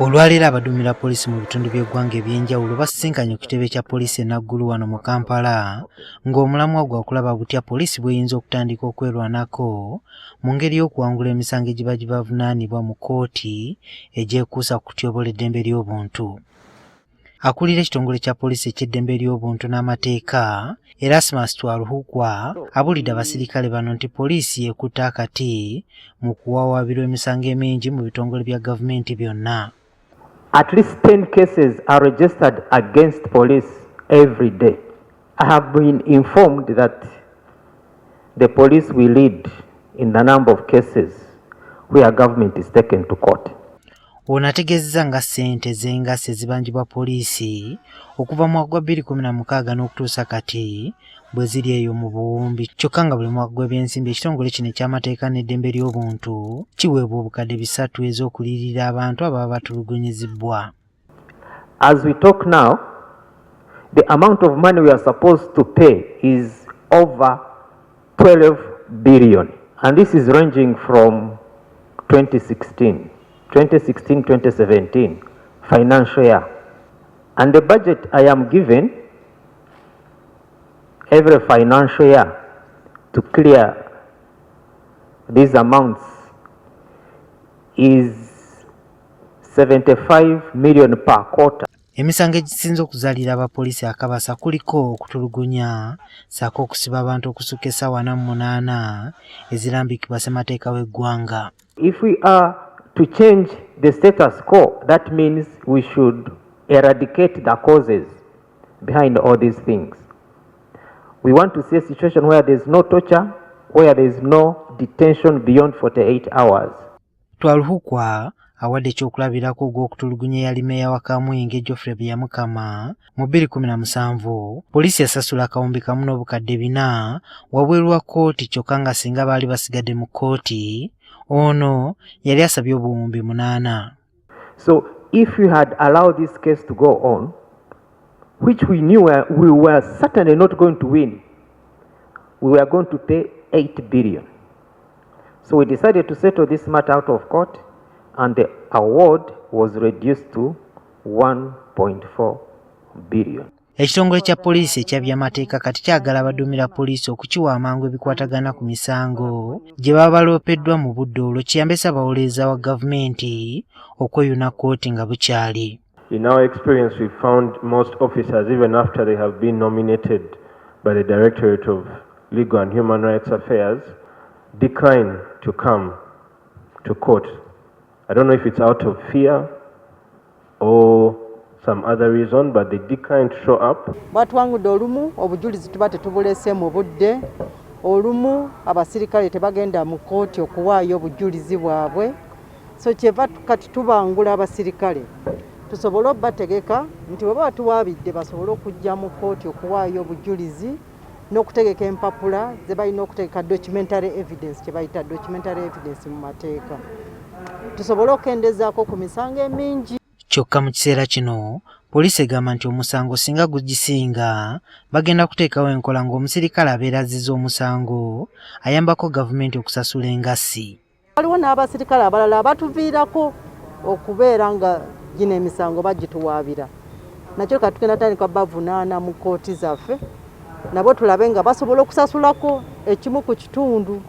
Olwaleero abaduumira poliisi mu bitundu by'eggwanga eby'enjawulo basisinkanye ku kitebe kya poliisi e Naggulu wano mu Kampala ng'omulamwa gwa kulaba butya poliisi bw'eyinza okutandika okwerwanako mu ngeri y'okuwangula emisango egiba gibavunaanibwa mu kkooti egyekuusa ku kutyoboola eddembe ly'obuntu. Akulira ekitongole kya poliisi eky'eddembe ly'obuntu n'amateeka Erasmus Twaruhukwa abuulidde abasirikale bano nti poliisi ekutte akati mu kuwawaabirwa emisango emingi mu bitongole bya gavumenti byonna. At least 10 cases are registered against police every day. I have been informed that the police will lead in the number of cases where government is taken to court. Ono ategeezezza nga ssente z'engassi ezibanjibwa poliisi okuva mu mwaka gwa 2016 n'okutuusa kati bwe ziri eyo mu buwumbi kyokka nga buli mwaka gw'ebyensimbi ekitongole kino eky'amateeka n'eddembe ly'obuntu kiweebwa obukadde 300 ez'okuliyirira abantu ababa batulugunyizibbwa. As we talk now, the amount of money we are supposed to pay is over 12 billion. And this is ranging from 2016, 2017 financial year. And the budget I am given every financial year to clear these amounts is 75 million per quarter. Emisango egisinze okuzaalira abapoliisi akabasa kuliko okutulugunya ssaako okusiba abantu okusukka essaawa 48 ezirambikibwa ssemateeka w'eggwanga. If we are to change the status quo, that means we should eradicate the causes behind all these things. We want to see a situation where there is no torture, where there is no detention beyond 48 hours. Twaruhukwa awadde ekyokulabirako ogw'okutulugunya eyali meeya wa Kamwenge Geoffrey Byamukama mu 2017 poliisi yasasula 1,400 wabweru wa kkooti kyokka nga singa baali basigadde mu kkooti ono yali asabye 8,000. So if we had allowed this case to go on, which we knew we were certainly not going to win, we were going to pay 8 billion. So we decided to settle this matter out of court, and the award was reduced to 1.4 billion. Ekitongole kya poliisi ekya byamateeka kati kyagala abaduumira poliisi okukiwa amangu ebikwatagana ku misango gye baba baloopeddwa mu budde olwo kiyambe ssabawolereza wa gavumenti okweyuna kkooti nga bukyali. In our experience, we found most officers, even after they have been nominated by the Directorate of Legal and Human Rights Affairs, decline to come to court. I don't know if it's out of fear or some other reason, but they decline to show up. Batwangudde olumu obujulizi tuba tetubulese mu budde, olumu abasirikale tebagenda mu kkooti okuwaayo obujulizi bwabwe, so kyeva kati tubangula abasirikale tusobole obbategeka nti bwe baba tuwaabidde basobole okujja mu kkooti okuwaayo obujulizi n'okutegeka empapula ze balina okutegeka, documentary evidence, kye bayita documentary evidence mu mateeka, tusobole okukendezaako ku misango emingi. Kyokka mu kiseera kino poliisi egamba nti omusango singa gugisinga bagenda kuteekawo enkola ng'omusirikale abeera azizza omusango ayambako gavumenti okusasula engassi. Waliwo n'abasirikale abalala abatuviirako okubeera nga gino emisango bagituwaabira, nakyo kati tugenda tandika bavunaana mu kkooti zaffe nabo tulabe nga basobola okusasulako ekimu ku kitundu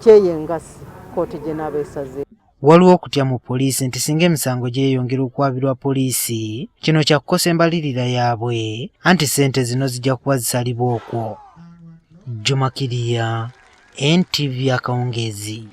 kyeyo engassi kkooti gye naaba esaze. Waliwo okutya mu poliisi nti singa emisango gyeyongera okuwaabirwa poliisi kino kyakukosa embalirira yaabwe anti ssente zino zijja kuba zisalibwa okwo. Juma Kiriya, NTV akawungeezi.